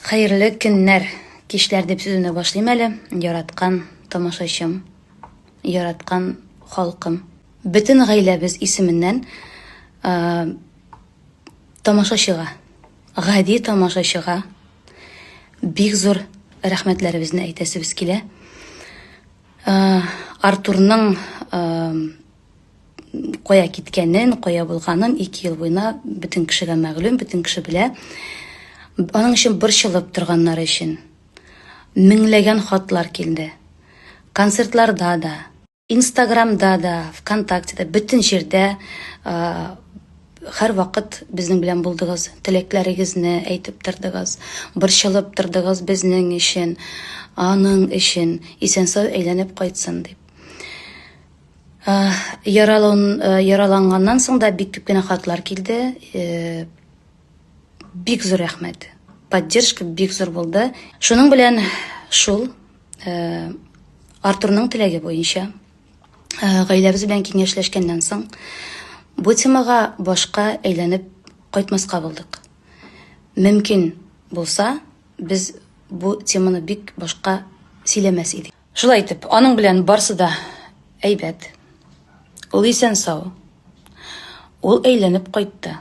Хәерле көннәр, кичләр дип сүземне башлыйм әле. Яраткан тамашачым, яраткан халкым. Бөтен гаиләбез исеменнән тамашачыга, гади тамашачыга бик зур рәхмәтләребезне әйтәсебез килә. Артурның кая киткәнен, кая булганын 2 ел буена бөтен кешегә мәгълүм, бөтен кеше белә. Аның өчен борчылып торганнар өчен меңләгән хатлар килде. Концертларда да, Инстаграмда да, ВКонтактеда, бөтен җирдә һәрвакыт безнең белән булдыгыз, теләкләрегезне әйтеп тордыгыз, борчылып тордыгыз безнең өчен, аның өчен, исән-сау әйләнеп кайтсын дип. Яралан, яраланганнан соң да бик күп кенә хатлар килде. Бик зур рәхмәт. Поддержка бик зур булды. Шуның белән шул Артурның теләге буенча гаиләбез белән киңәшләшкәннән соң бу темага башка әйләнеп кайтмаска булдык. Мөмкин булса, без бу теманы бик башка сөйләмәс идек. Шулай итеп, аның белән барсы да әйбәт. Ул исән-сау. Ул әйләнеп кайтты.